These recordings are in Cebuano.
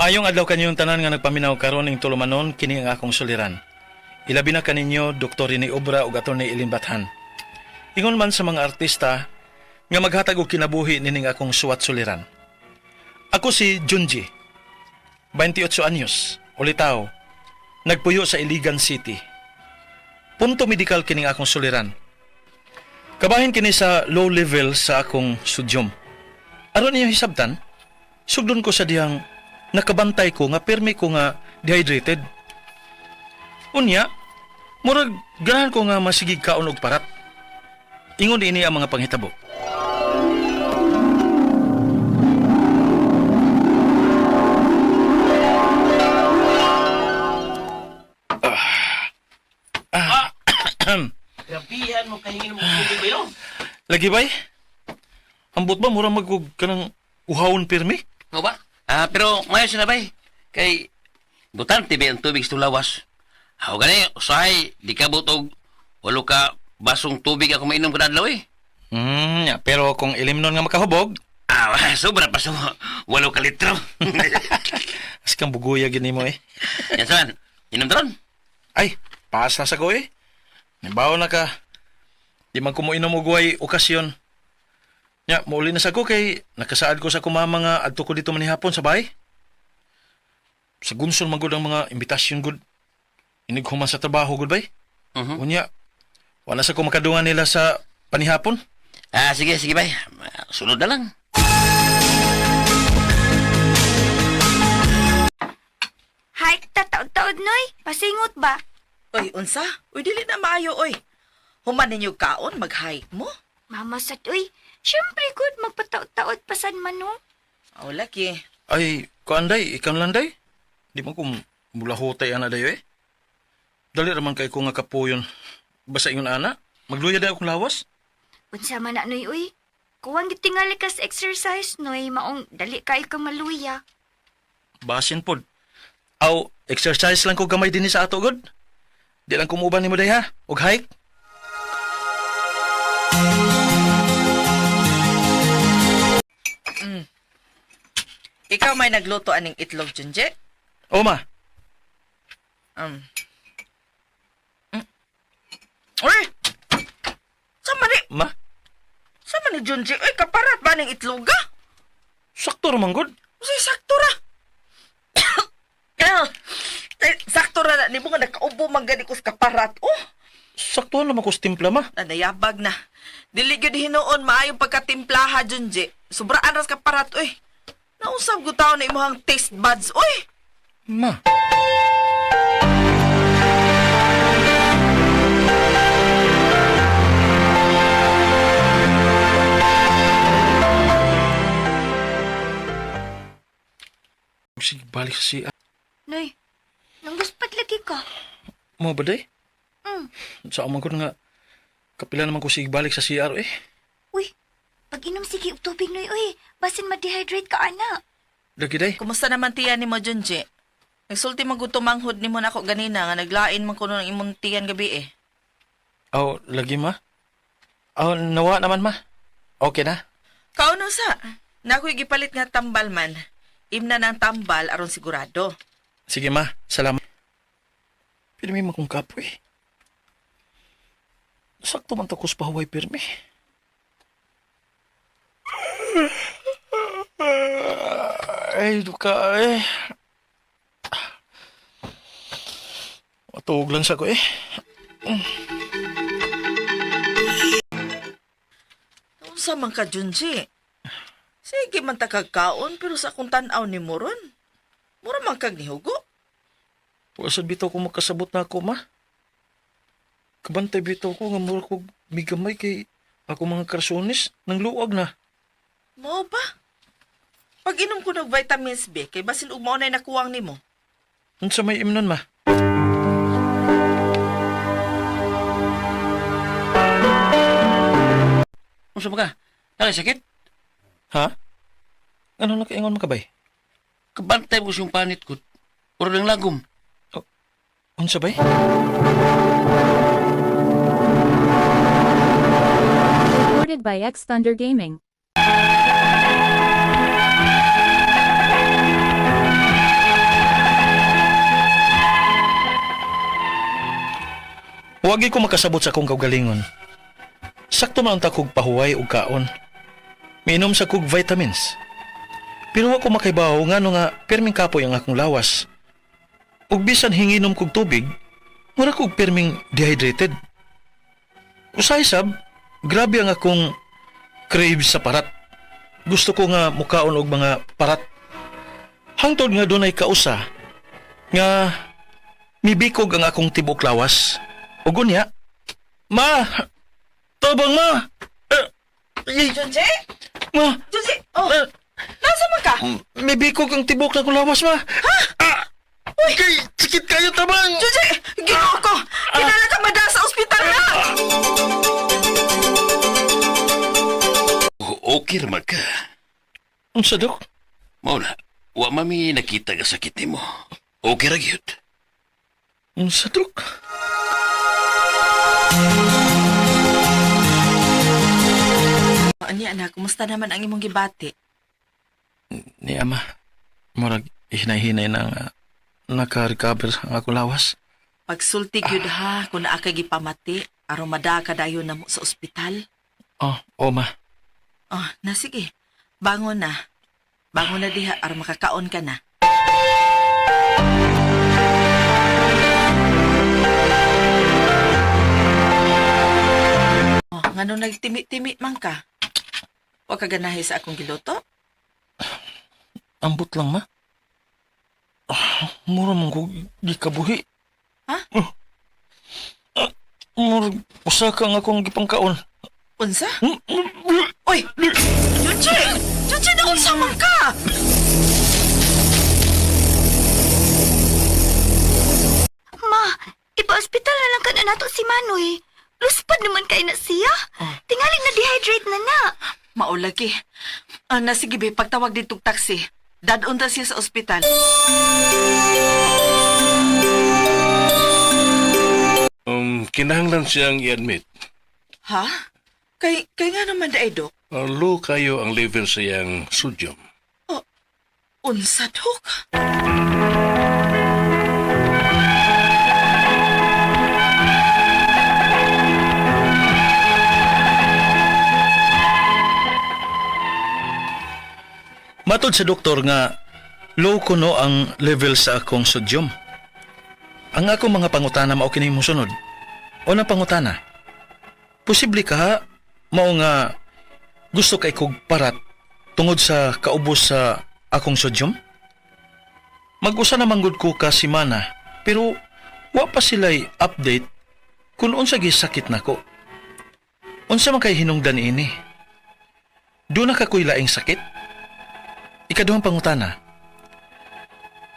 Maayong adlaw kaninyong tanan nga nagpaminaw karon ning tulumanon, kini ang akong suliran. Ilabi na kaninyo Dr. Rene Obra ug Atty. Eileen Bathan. Ingon man sa mga artista nga maghatag og kinabuhi nining akong suwat suliran. Ako si Junji, 28 anyos, ulitaw, nagpuyo sa Iligan City. Punto medikal kining akong suliran. Kabahin kini sa low level sa akong sodium. Aron ninyo hisabtan, sugdon ko sa dihang nakabantay ko nga pirmi ko nga dehydrated. Unya, murag ganahan ko nga masigig kaon og parat. Ingon ini ang mga panghitabo. Grabihan mo kahingin mo tubig ba yun? Lagi bay? Ambot ba murag magug kanang uhawon pirmi? Nga ba? Ah, pero ngayon siya na bay. Kay butante ba ang tubig sa tulawas? Aw gani, usahay, di ka butog. Walo ka basong tubig ako mainom kada adlaw eh. Ya, pero kung ilimnon nga makahubog, Ah, sobra pa sa 8 ka litro. as kang buguya gini mo eh. Yan saan, inom taron. Ay, paas na sa ko eh. Nibaw na ka. Di man kumuinom og way okasyon. Nya, muuli na sa ko kay nakasaad ko sa kumama nga adto ko dito manihapon sa bahay. Sa gunson man gud ang mga imbitasyon gud. Inig human sa trabaho gud bay. Unya, wala sa ko makadungan nila sa panihapon. Ah, sige, sige bay. Sunod na lang. Hike ta taod-taod, Noy. Pasingot ba? Oy, unsa? Uy, dili na maayo, oy. Human ninyo kaon, mag-hike mo. Mama sad, uy. Siyempre, good. Magpataod-taod pasan man, no? Aw, laki. Ay, kuanday, ikaw lang day. Di man ko mulahutay ana dayo eh. Dali raman kay ko nga kapuyon. Basta ingon ana, magluya day akong lawas. Unsa man na, Noy, uy. Kuwang gitingali kas exercise, Noy. Maong dali kayo kang maluya. Basin pod. Aw, exercise lang ko gamay dinhi sa ato god. Di lang kumuban nimo day ha. Og hike. Ikaw may nagluto aning itlog, Junje? O ma, Uy! Sama ni, ma, sama ni Junje? Uy, kaparat ba ning itlog, ah? sakto ra man god. Uy, sakto ra. Ah, eh, sakto ra na nimo nga nakaubo man gani ko sa kaparat. Oh, Sakto naman ko sa timpla ma. nanayabag na. Dili gyud hinuon maayong pagkatimplaha, Junje. Sobraan ras kaparat, uy. Nausab ko taon na imong taste buds, uy. Ma. Sige, balik sa siya. Noy, nangguspad lagi ka. Mo ba day? Mm. Sa amang ko nga, kapila naman ko sige balik sa CR eh. Uy, pag-inom sige og tubig, Noy, uy. Basin ma-dehydrate ka, ana. Lagi day. Kumusta naman tiyan nimo, Junji? Nagsulti man gud tumanghod nimo nako ganina nga naglain man kuno ng imong tiyan gabi eh. Aw, lagi ma. Aw, nawa naman ma. Okay na. Kauno sa? Nakoy gipalit nga tambal man. Imna ng tambal aron sigurado. Sige ma, salamat. Pirmi man kong kapoy. Sakto man to ko sa pahuway pirmi. Ay, duka eh. Matuog lang sa ko eh. Unsa man ka, Junji? Sige man ta kag kaon pero sa akong tan-aw nimo ron. Mura man kag nihugo. Puasad bitaw ko makasabot na ako, ma. Kabantay bitaw ko nga mura ko migamay kay ako mga karsonis nang luwag na. Mao ba? Pag inom ko ng vitamins B, kay basin og mao nay nakuwang nimo. Unsa may imnon, ma? Unsa ba ka? Ano, sakit? Ha? Ano na kaingon makabay? Kabantay mo siyang panit ko. Puro lang lagom. Unsa bay? Recorded by X Thunder Gaming. Wagi ko makasabot sa akong kaugalingon. Sakto man unta kog pahuway og kaon. Miinom sa kog vitamins. Pero wa ko makaibaw ngano nga pirming kapoy ang akong lawas. Ug bisan hinginom kog tubig, mura kog pirming dehydrated. Usahay sab, grabe ang akong crave sa parat. Gusto ko nga mukaon og mga parat. Hangtod nga dunay kausa nga mibikog ang akong tibok lawas. Ug unya, ma, tabang ma. Eh, ay, Junji? ma, Junji! Oh, eh, nasa man ka? mibikog ang tibok na akong lawas, ma. Ha? Ah, kay, sikit kayo tabang. Junji! Ginoo ko! Kinala ka madala sa ospital na! Okay ra man ka. Unsa, Dok? Mao na, wa mami nakita nga sakit nimo. Okay ra gyud. Unsa, Dok? Anya anak, kumusta naman ang imong gibati? Ni ama, murag hinay-hinay na nga naka-recover ang akong lawas. Pagsulti gyud ha, kung naa kay gipamati, aron mada ka dayon namo sa ospital. Oh, oh ma. Oh, na sige. Bangon na. Bangon na diha aron makakaon ka na. Oh, ngano nagtimi-timi man ka? Wa ka ganahi sa akong giluto? Ambot lang, ma. Ah, mura mong kog gikabuhi. Ha? Ah, murag usa ka nga akong gipangkaon. Unsa? Uy! Junji! Junji, naunsa man ka? Ma, ipa-ospital na lang ka na nato si Manoy. Luspad naman kay na siya. Tingali na dehydrate na na. Maulagi. Ah, na sige be, pagtawag ditong taxi. Dadon ta siya sa ospital. Kinahanglan siyang i-admit. Ha? Kay nga naman daay, Dok. Low kayo ang level sa iyang sodium. Unsa, Dok? Matod sa doktor nga low kuno ang level sa akong sodium. Ang akong mga pangutana mao kini mosunod. Unang pangutana. Posible ka mao nga gusto kay kog parat tungod sa kaubos sa akong sodium? Mag-usa na manggod ko ka simana pero wa pa sila'y update kung unsa gisakit nako. Unsa man kay hinungdan ini? Doon na kakoy laing sakit? Ikaduhang pangutana.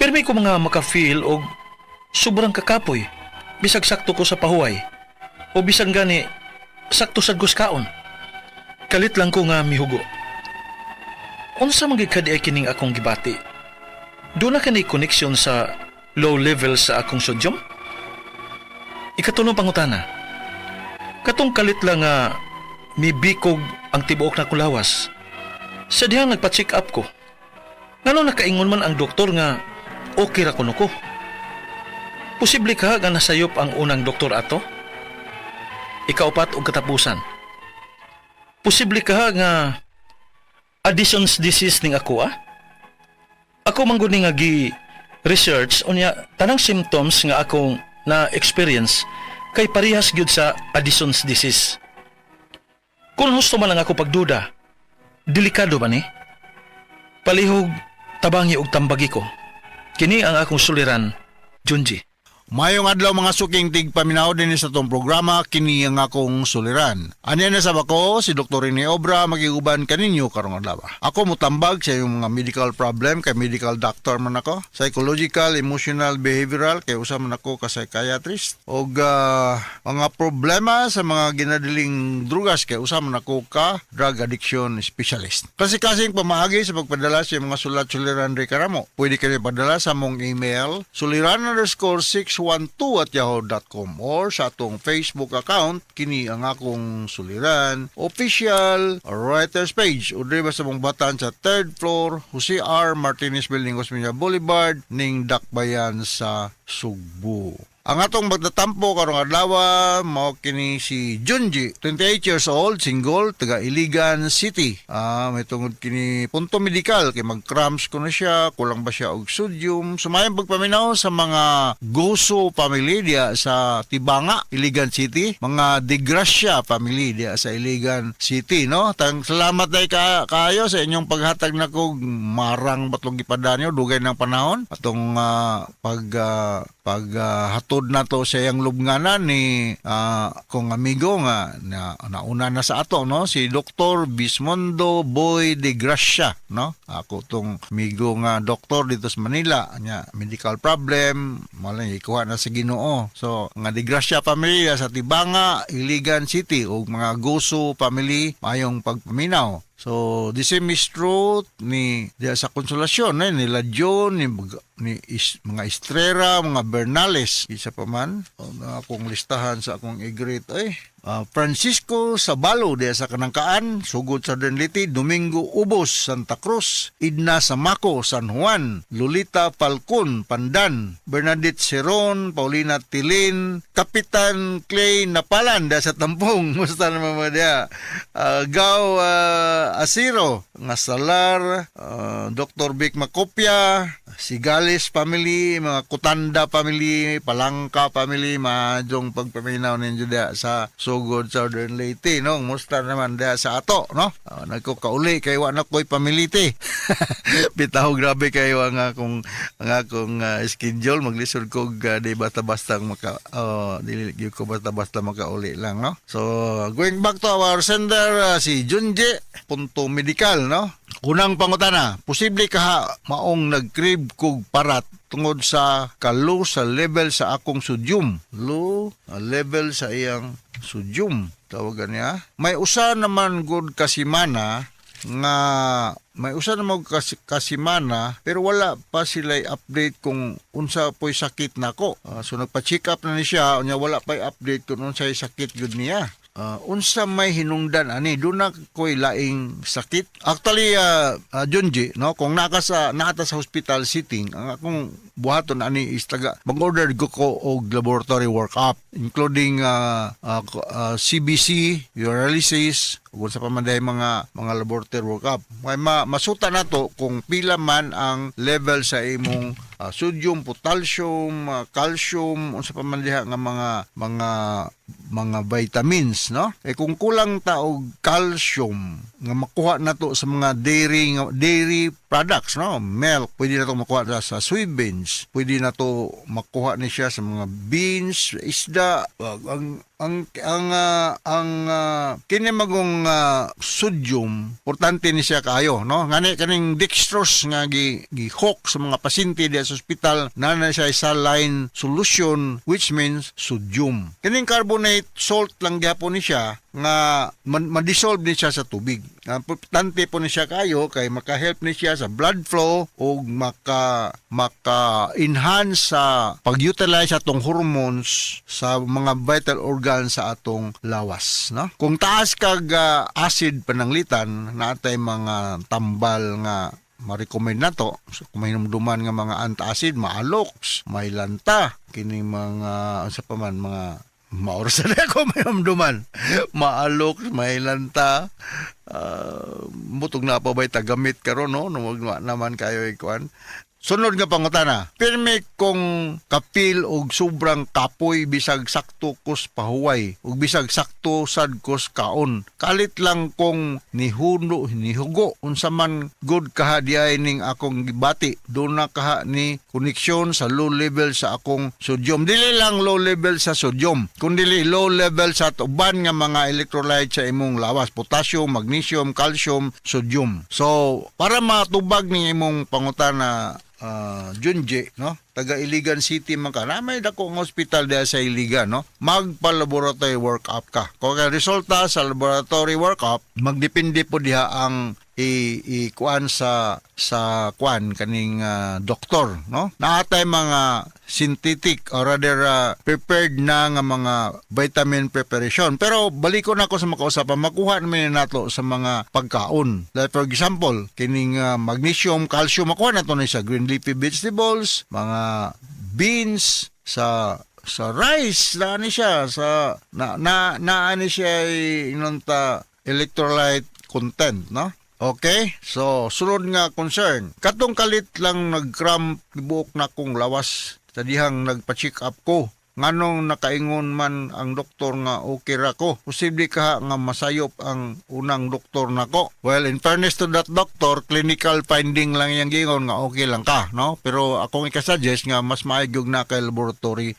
Pirmi ko mga maka-feel og sobrang kakapoy. Bisag sakto ko sa pahuway. O bisan gani, sakto sad ko sa kaon. Kalit lang ko nga mihugo. Unsa man gid kadi ay kining akong gibati? Doon na kani connection sa low level sa akong sodium? Ikatulong pangutana. Katong kalit lang nga mibikog ang tibuok na kulawas. Sa dihang nagpa-check up ko. Ngano nakaingon man ang doktor nga okay ra kuno ko. Posible ka nga nasayop ang unang doktor ato? Ikaupat og katapusan. Posible ka nga Addison's disease ning ako ah? Ako man gud ni nga gi research unya tanang symptoms nga akong na experience kay parehas gyud sa Addison's disease. Kung husto man lang ako pagduda, delikado ba ni? Palihog tabangi og tambagi ko. Kini ang akong suliran, Junji. Mayong adlaw mga suking tigpaminaw din sa tong programa kini ang akong suliran. Anya na sa bako si Dr. Rene Obra magiguban kaninyo karong adlaw. Ako mutambag sa iyong mga medical problem kay medical doctor man ako, psychological, emotional, behavioral kay usa man ako ka psychiatrist og mga problema sa mga ginadiling drugas kay usa man ako ka drug addiction specialist. Kasi-kasing pamaagi sa pagpadala sa iyong mga sulat suliran ri karamo. Pwede kayo padala sa mong email suliran_612@yahoo.com or sa atong Facebook account kini ang akong suliran official writers page o diri ba sa mong batan sa third floor Jose R. Martinez Building, Osmeña Boulevard ning Dakbayan sa Sugbo. Ang atong magtatampo karong adlaw mao kini si Junji, 28 years old, single, taga Iligan City. May tungod kini punto medikal kay mag-cramps kuno siya, kulang ba siya og sodium. Sumayong pagpaminaw sa mga Goso family diya sa Tibanga, Iligan City, mga De Gracia family diya sa Iligan City, no? Tang salamat day ka kaayo sa inyong paghatag na kog marang batong gipadanyo dugay ng panahon atong pag pag hatod nato sa iyang lubnganan ni kong amigo nga na nauna na sa ato, no, si Dr. Bismondo Boy de Gracia, no? Ako tong amigo nga doktor dito sa Manila nya, medical problem malay ikuha na sa Ginoo. So nga De Gracia family sa Tibanga, Iligan City ug mga Goso family, mayong pagpaminaw. So, the same is true ni diya sa Konsolasyon, eh, nila John, ni mga Estrera, mga Bernales, isa pa man, o, na akong listahan sa akong i-greet, eh. Francisco Sabalo diya sa Kanangkaan, Sugod sa Leyte, Domingo Ubos, Santa Cruz, Idna Samaco, San Juan, Lolita Falcon, Pandan, Bernadette Seron, Paulina Tilin, Kapitan Clay Napalan diya sa Tampong, musta naman mo diya? Gaw Asiro, nga Salar, Dr. Vic Macopia, Sigales family, mga Kutanda family, Palangka family, maadjong pagpaminaw ninyo diya sa Sugod, Southern Leyte, no? Musta naman diya sa ato, no? Nagko kauli kay wa na ko'y pamilite. Bitaw, grabe kayo ang akong schedule, maglisod ko di basta-basta maka dili gyud ko basta-basta makauli lang, no? So going back to our sender, si Junji, punto medical, no? Unang pangutana, posible kaha maong nag-crave kog parat tungod sa ka-low sa level sa akong sodium? Low level sa iyang sodium tawagan niya. May usa naman gud kasimana nga may usa naman kasimana pero wala pa sila update kung unsa po'y sakit nako. So nagpa-check up na ni siya unya wala pa'y update kung unsay sakit gud niya. Unsa may hinungdan ani, duna ko'y laing sakit? Actually, Junji, no, kung naka sa hospital sitting, ang akong buhaton ani is taga mag-order ko og laboratory workup including CBC, urinalysis ug sa pa man diay mga laboratory workup. May masuta nato kung pila man ang level sa imong sodium, potassium, calcium, unsa pa man diha nga mga vitamins, no? Eh kung kulang ta og calcium nga makuha nato sa mga dairy products, no, milk, pwede na to makuha sa soybeans, pwede na to makuha ni siya sa mga beans, isda. Ang kini magong sodium, importante ni siya kaayo, no? Ngani kaning dextrose nga gi hook sa mga pasyente diya sa ospital na siya saline solution, which means sodium. Kining carbonate, salt lang gyapon ni siya nga ma-dissolve ni siya sa tubig. Importante po ni siya kayo kay maka-help ni siya sa blood flow ug maka enhance sa pag-utilize atong hormones sa mga vital organs sa atong lawas, no? Kung taas kag acid pananglitan, naatay mga tambal nga ma-recommend nato. So, kung mahinumduman nga mga antacid, Maalox, Mylanta, kining mga unsa pa man mga maoras na ako mahinumduman. Maalox, Mylanta, mutog na pa ba'y tagamit karon, no? Wag naman kayo ikuan. Sunod nga pangutana. Pirmi kong ka-feel og sobrang kapoy bisag sakto kos pahuway ug bisag sakto sad kos kaon. Kalit lang kong nihuno nihugo, unsa man gud kaha diay ning akong gibati? Duna kaha ni koneksyon sa low level sa akong sodium? Dili lang low level sa sodium, kundi low level sa uban nga mga electrolyte sa imong lawas, potassium, magnesium, calcium, sodium. So para matubag ni imong pangutana, Junji, no? Taga Iligan City man ka. Na may dako nga hospital diha sa Iligan, no? Magpa-laboratory workup ka. Kung ang resulta sa laboratory workup, magdepende po diha ang i kuan sa kuan kaning doktor, no? Naatay mga synthetic or rather prepared na nga mga vitamin preparation, pero baliko na ako sa makausapan, makuha naman nato sa mga pagkaon. Like for example, kining magnesium, calcium, makuha nato ni sa green leafy vegetables, mga beans, sa Sa rice na ani siya sa na na, na ani siya inonta electrolyte content, no? Okay? So, sunod nga concern. Katong kalit lang nag-cramp buok na kong lawas sa dihang nagpa-check up ko. Nganong nakaingon man ang doktor nga okay ra ko. Posible ka nga masayop ang unang doktor nako. Well, in fairness to that doctor, clinical finding lang yang giingon nga okay lang ka, no? Pero akong ika-suggest nga mas maayo na kay laboratory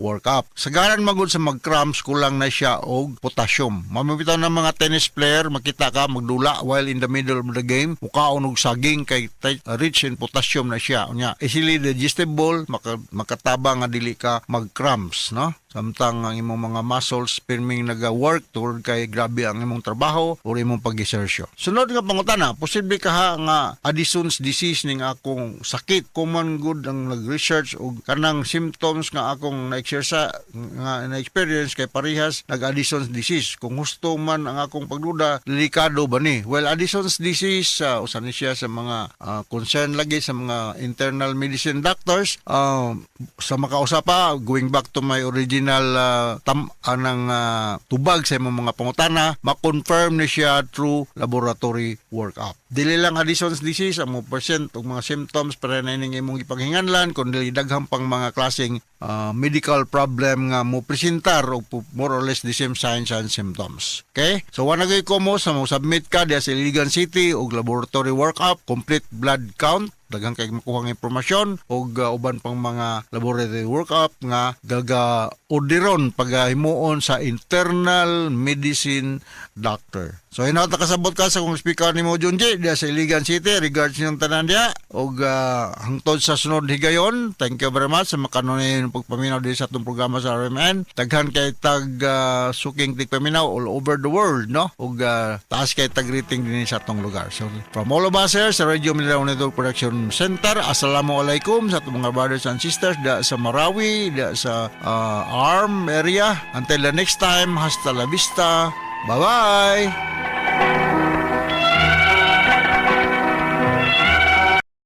workup. Sagaran magud sa mag-cramps, kulang na siya og potassium. Mamibitaw ng mga tennis player, makita ka magdula while in the middle of the game, mukaon og saging kay rich in potassium na siya. Unya, easily digestible, makatabang nga dili ka mag-cramps, no? Samtang ang imong mga muscles pirming naga-work tungod kay grabe ang imong trabaho o imong pag-esersyo. Sunod nga pangutana, posible kaha nga Addison's disease ning akong sakit? Common good ang nag-research og kanang symptoms nga akong na-exercise nga na-experience kay parehas nag-Addison's disease. Kung husto man ang akong pagduda, delikado ba ni? Well, Addison's disease, usa ni siya sa mga concern lagi sa mga internal medicine doctors. Sa makausa pa, going back to my original tam anang tubag sa imong mga pangutana, ma-confirm ni siya through laboratory workup. Dili lang Addison's disease ang mo present og mga symptoms para na ining imong gipanghinganlan, kundi daghan pang mga klaseng medical problem nga mo presentar og more or less the same signs and symptoms. Okay? So wala gyud ko mo sa mo submit ka diya sa Iligan City og laboratory workup, complete blood count, daghan kay makuha nga impormasyon og uban pang mga laboratory workup nga gaga orderon pagahimuon sa internal medicine doctor. So hinaot nakasabot ka sa kung speaker nimo, Junji, diya sa Iligan City. Regards niyong tanan diya og hangtod sa sunod higayon. Thank you very much sa makanunay pagpaminaw diri sa atong programa sa RMN. Daghan kay tag suking tigpaminaw all over the world, no? Ug taas kay tag rating dinhi sa atong lugar. So from all of us here sa Radio Mindanao Network Production Center, assalamualaikum sa atong mga brothers and sisters da sa Marawi, da sa ARM area. Until the next time, hasta la vista. Bye-bye.